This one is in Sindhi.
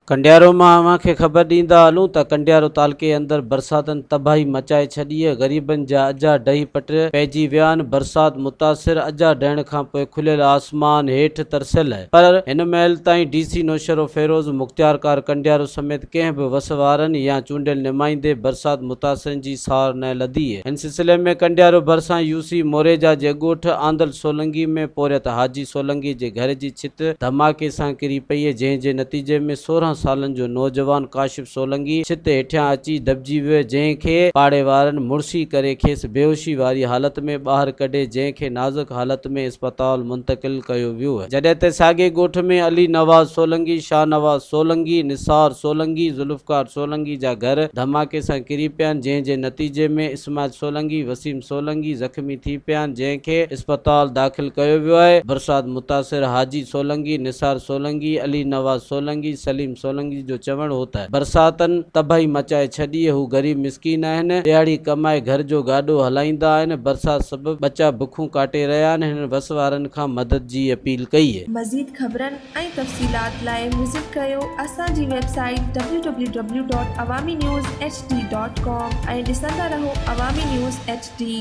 ڪنڊيارو مان اوهان کي خبر ڏيندا هلون ته ڪنڊيارو تعلقي اندر برساتن تباهي مچائي ڇڏي، غريبن جا اجها ڊهي پٽ پئجي ويا آهن، برسات متاثر اجها ڊهڻ کانپوء کليل آسمان هيٺ ترسيل پر هن مهل تائين ڊي سي نوشهروفيروز، مختيارڪار ڪنڊيارو سميت ڪنهن به وس وارن يا چونڊيل نمائندي برسات متاثرن جي سار نه لڌي. هن سلسلي ۾ ڪنڊيارو ڀرسان يو سي موريجا جي ڳوٺ آندل سولنگي ۾ پورهيت حاجي سولنگي جي گهر جي ڇت ڌماڪي سان ڪري پئي، جنهن جي نتيجي ۾ 16 سالن جو نوجوان ڪاشف سولنگي ڇت هيٺيان اچي دٻجي ويو، جنهن کي پاڙي وارن مڙسي ڪري کيس بيهوشي واري حالت ۾ ٻاهر ڪڍي، جنهن کي نازڪ حالت ۾ اسپتال منتقل ڪيو ويو. جڏهن ته ساڳئي ڳوٺ ۾ علي نواز سولنگي، شاهنواز سولنگي، نثار سولنگي، ذوالفقار سولنگي جا گهر ڌماڪي سان ڪري پيا، جنهن جي نتيجي ۾ اسماعيل سولنگي، وسيم سولنگي زخمي ٿي پيا آهن، جنهن کي اسپتال داخل ڪيو ويو آهي، برسات متاثر حاجي سولنگي، نثار سولنگي، علي نواز سولنگي، سليم سولنگي جو چوڻ هو ته برساتن تباهي مچائي ڇڏي، هو غريب مسڪين آهن، ڏهاڙي ڪمائي گهر جو گاڏو هلائيندا آهن، برسات سبب ٻچا بکون ڪاٽي رهيا آهن، هنن وس وارن کان مدد جي اپيل ڪئي. مزيد خبرن ۽ تفصيلات لاء وزٽ ڪريو اسان جي website W W W dot Awami news H D dot com ۽ ڏسندا رهو عوامي نيوز ايڇ ڊي.